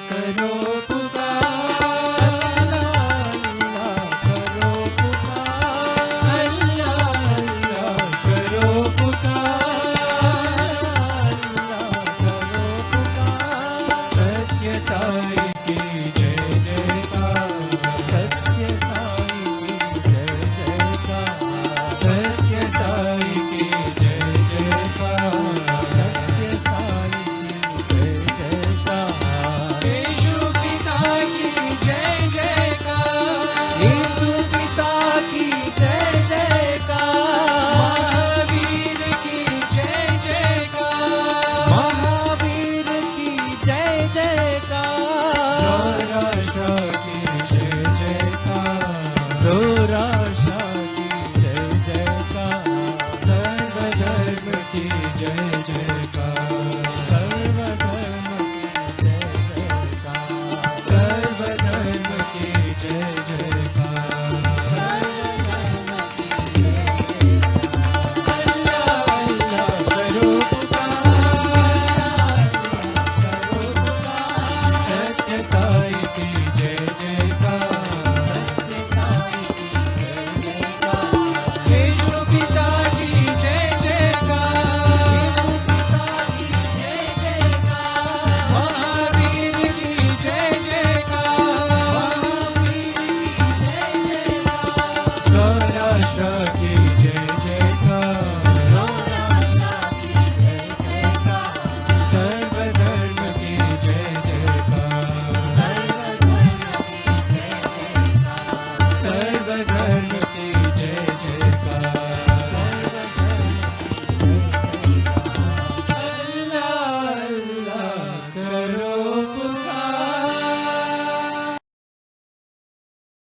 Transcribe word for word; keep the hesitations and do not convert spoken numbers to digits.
करो पुकार, अल्लाह, अल्लाह करो पुकार, अल्लाह, अल्लाह करो पुकार, अल्लाह करो पुकार। सत्य साई की जय जयकार, सत्य साई की जय जयकार, सत्य साई की जय जयकार, सत्य साई की जय जयकार। यीशु पिता की जय जयकार। यीशु पिता की जय जयकार। महावीर की जय जयकार। महावीर की जय जयकार। ज़ोराष्ट्र की जय जयकार। ज़ोराष्ट्र की जय जयकार। सर्वधर्म की जय जयकार।